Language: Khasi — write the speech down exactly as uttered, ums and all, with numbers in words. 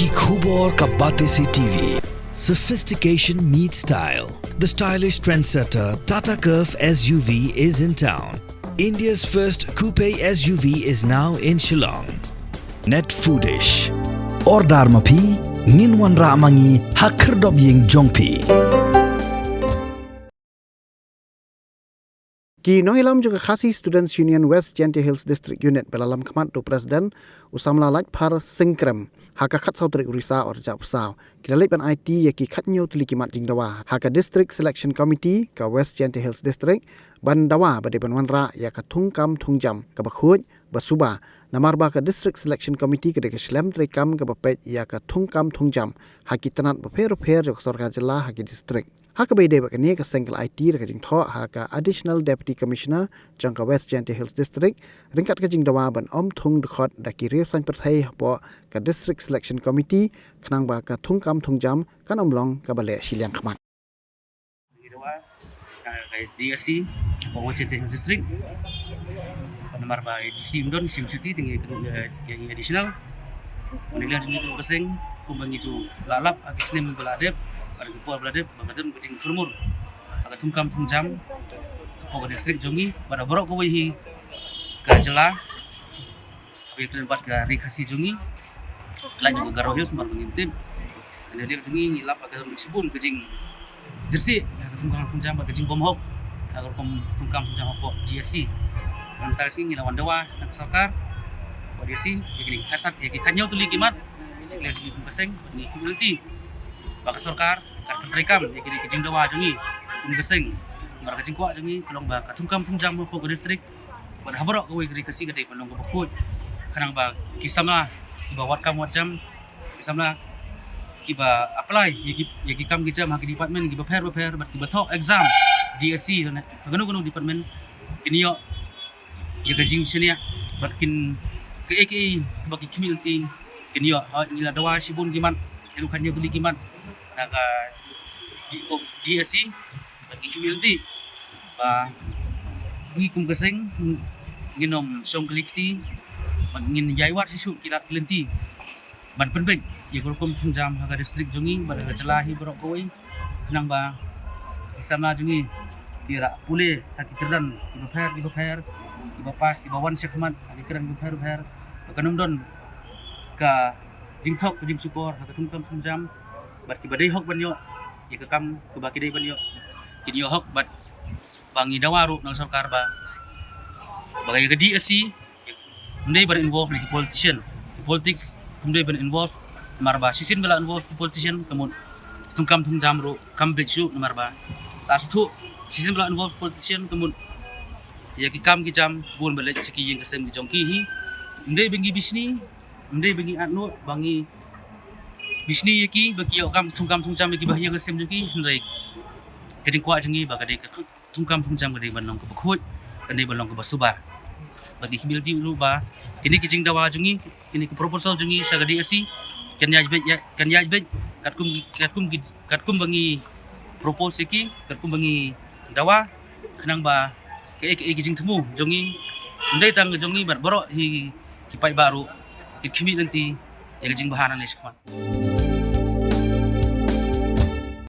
Khubor ka Batesi T V. Sophistication meets style. The stylish trendsetter Tata Curvv S U V is in town. India's first coupe S U V is now in Shillong. Net Foodish. Order ma phi, ngin wanrah ma ngi ha khyrdop ïing jong phi. Ki nongïalam jong ka Khasi Students Union West Jaintia Hills District Unit ba la lam khmat da u President u samla Laitphar Singh Krem ha ka khatsaw tarik u Risaw arhajar arphew saw ki la leit ban aiti ïa ki khathynñiew tylli ki mat jingdawa ha ka District Selection Committee ka West Jaintia Hills District, ban dawa ba dei ban wanrah ïa ka thungkam thungjam kaba khuid ba suba, namar ba ka District Selection Committee ka dei ka shlem treikam kaba peit ïa ka thungkam thungjam ha ki tnat bapher bapher jong ka sorkar jylla ha ki district. Ha kaba ïadei bad kane, ka seng ka la aiti da ka jingthoh ha ka Additional Deputy Commissioner jong ka West Jaintia Hills District ryngkat ka jingdawa ban ym thung dkhot da ki riew saiñ pyrthei hapoh ka District Selection Committee, khnang ba ka thungkam thungjam kan ym long kaba leh shiliang khmat. Ngi dawa, eh, ka D S C hapoh West Jaintia Hills District. Namar ba D C ym don, shim shuti, te ngi kynduh ïa, ïa, ïa additional. Ngi la jong ngi kum ka seng, kumba ngi ju la lap ha ki snem ba la dep, ha ki por ba la dep, ba ka don ka jingthurmur ha ka thungkam thungjam hapoh ka district jong ngi bad ha baroh kawei hi ka jylla. Haba ïakren bad ka Ri Khasi jong ngi, lait na ka Garo Hills, namar ba ngim tip. Ka Ri Khasi jong ngi, ngi lap ba ka don shibun ka jingjyrsieh ha ka thungkam thungjam bad ka jingbymhok ha ka rukom thungkam thungjam hapoh D S C. Namar kata ka sngi ngi la wan dawa na ka sorkar, hapoh D S C, ïa kine ki khatsat, ïa ki khathynñiew tylli ki mat. Ïa kine ki kum ka seng, ngi khmih lynti ba ka sorkar kan pyntreikam ïa kine ki jingdawa jong ngi kum ka seng. Namar ka jingkwah jong ngi ka long ba ka thungkam thungjam hapoh ka district bad ha baroh kawei ka Ri Khasi ka dei ban long kaba khuid, khnang ba ki samla kiba wad kam wad jam, ki samla kiba apply ïa ki, ïa ki kam ki jam ha ki department kiba pher bapher bad kiba thoh exam D S C ne ha kano kano department, kin ïoh ïa ka jingshaniah bad kin, kaei kaei kaba ki khmih lynti kin ïoh. Hooid, ngi la dawa shibun ki mat, haduh khathynñiew tylli ki mat na ka D-, of D S C, bad ngi khmih lynti ba ngi kum ka seng ngin ym shong kylli kti, bad ngin ïai wad shuh shuh ki lad ki lynti ban pynbeit ïa ka rukom thungjam ha ka district jong ngi bad ha ka jylla hi baroh kawei, khnang ba ki samla jong ngi ki ïarah pule ha ki kyrdan kiba pher kiba pher, kiba pass, kiba wan shakhmat ha ki kyrdan kiba pher pher, ba kan ym don ka jingthok ka jingshukor ha ka thungkam thungjam, bad kiba dei hok ban ïoh ïa ka kam kaba ki dei ban ïoh, kin ïoh hok. Bad ba ngi dawa ruh na ka sorkar ba, ba ïa ka D S C ym dei ban involve na ki politician, ki politics ym dei ban involve, namar ba shisien ba la involve ki politician ka mut thungkam thungjam ruh kam beit shuh, namar ba la shu shisien ba la involve politician ka mut ïa ki kam ki jam bun ba leit sha ki ïing ka sem ki jong ki hi. Ym dei ba ngi bishni, ym dei ba ngi atnud, ba ngi bishni ïa ki ba ki ïoh kam thungkam thungjam ïa kiba ha ïing ha sem jong ki, hynrei ka jingkwah jong ngi ba ka dei ka thungkam thungjam ka dei ban long kaba khuid, ka dei ban long kaba suba. Ba ngi khmih lynti ruh ba kine ki jingdawa jong ngi, kine ki proposal jong ngi sha ka D S C kan ïaid beit, ïa, kan ïaid beit katkum, katkum ki, katkum ba ngi propose ïa ki, katkum ba ngi dawa, khnang ba kaei kaei ki jingthmu jong ngi, ym dei tang ka jong ngi bad baroh hi ki paidbah ruh kin khmih lynti ïa ka jingbha nangne shakhmat.